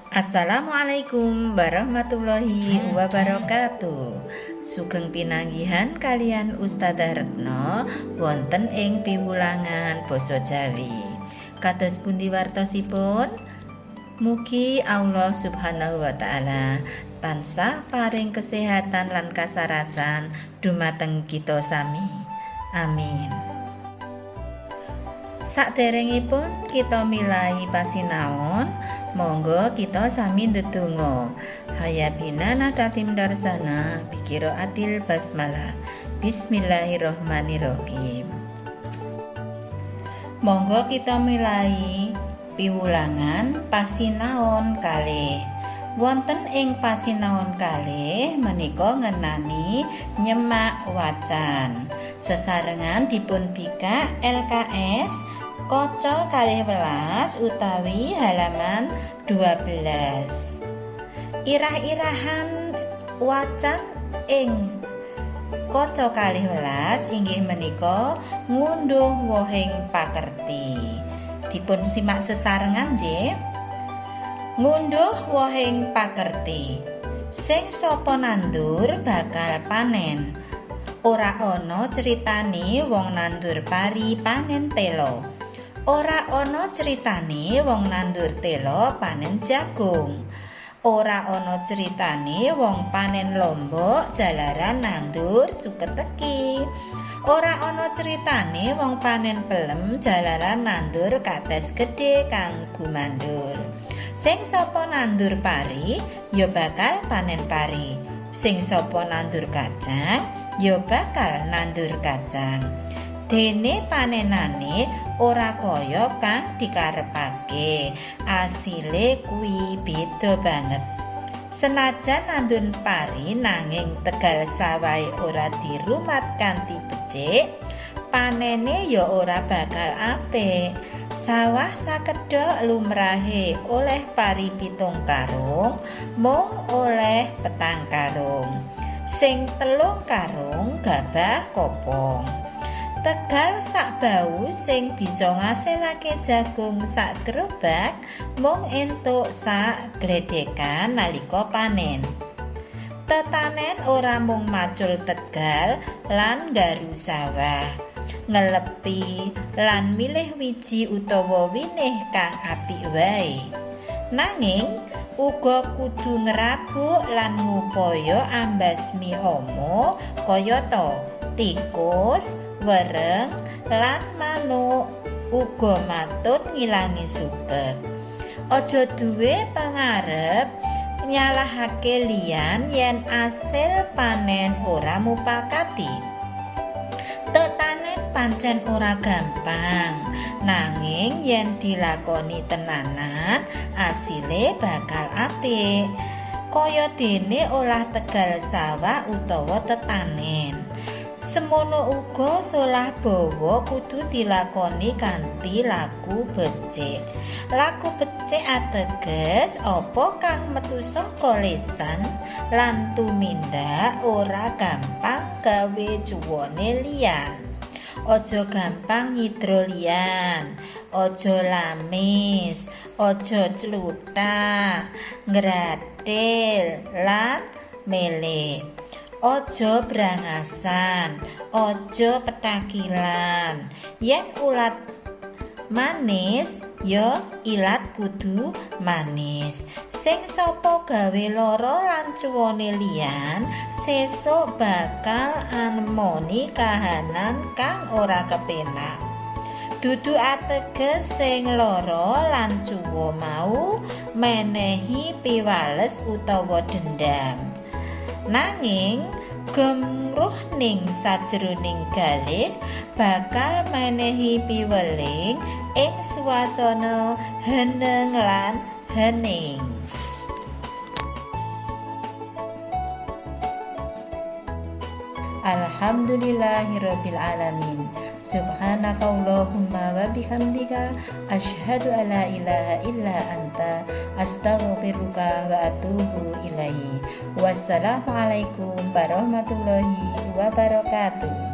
Assalamualaikum warahmatullahi wabarakatuh. Sugeng pinanggihan kalian Ustadzah Retno wonten ing piwulangan basa Jawi. Kados pundi wartosipun? Mugi Allah Subhanahu wa taala tansah paring kesehatan lan kasarasan dumateng kita sami. Amin. Saderengipun kita milai pasinaon, monggo kita sami ndedonga. Hayabina natatim darsana atil basmalah. Bismillahirrahmanirrahim. Monggo kita milai piwulangan pasinaon kalih. Wonten ing pasinaon kalih menika ngenani nyemak wacan. Sesarengan dipun bikak LKS kaca 12 utawi halaman 12. Irah-irahan wacan ing kaca 12 inggih menika ngunduh wohing pakerti. Dipun simak sesarengan nggih. Ngunduh wohing pakerti. Sing sapa nandur bakal panen. Ora ana critane wong nandur pari panen telo. Ora ana critane wong nandur telo panen jagung. Ora ana critane wong panen lombok jalaran nandur suket teki. Ora ana critane wong panen pelem jalaran nandur kates gedhe kang gumandur. Sing sapa nandur pari ya bakal panen pari. Sing sapa nandur kacang ya bakal nandur kacang. Dene panenane ora kaya kang dikarepake, asile kuwi beda banget. Senajan nandur pari nanging tegal sawahe ora dirumat kanthi becik, panene ya ora bakal apik. Sawah sakedhok lumrahe oleh pari 7 karung, mung oleh 4 karung. Sing 3 karung gabah kopong. Tegal sak bau sing bisa ngasilake jagung sak gerobak mung entuk sak gledekan nalika panen. Tetanen ora mung macul tegal lan nggaru sawah, ngelepi lan milih wiji utawa winih kang apik wae. Nanging uga kudu ngrabuk lan ngupaya ambasmi ama kayata tikus, wereng lan manuk, uga matun ngilangi suket. Aja duwe pangarep nyalahake liyan yen asil panen ora mupakati. Tetanen pancen ora gampang, nanging yen dilakoni tenanan asile bakal apik. Kaya dene olah tegal sawah utawa tetanen. Semono uga solah bawa kudu dilakoni kanthi laku becik. Laku becik ateges apa kang metu saka lesan lan tumindak ora gampang gawe cuwone liyan. Aja gampang nyidra liyan, aja lamis, aja cluthak, ngrathil lan mele. Aja brangasan, aja petakilan. Yen ulat manis ya ilat kudu manis. Sing sapa gawe lara lan cuwone liyan, sesuk bakal anemoni kahanan kang ora kepenak. Dudu ateges sing lara lan cuwa mau menehi piwales utawa dendam. Nanging gemruh ning sajroning galih bakal menehi piweling ing swasana heneng lan hening. Alhamdulillahirabbil alamin. Subhanakallahumma wa bihamdika asyhadu alla ilaha illa anta astaghfiruka wa atubu ilaik. Wassalamualaikum warahmatullahi wabarakatuh.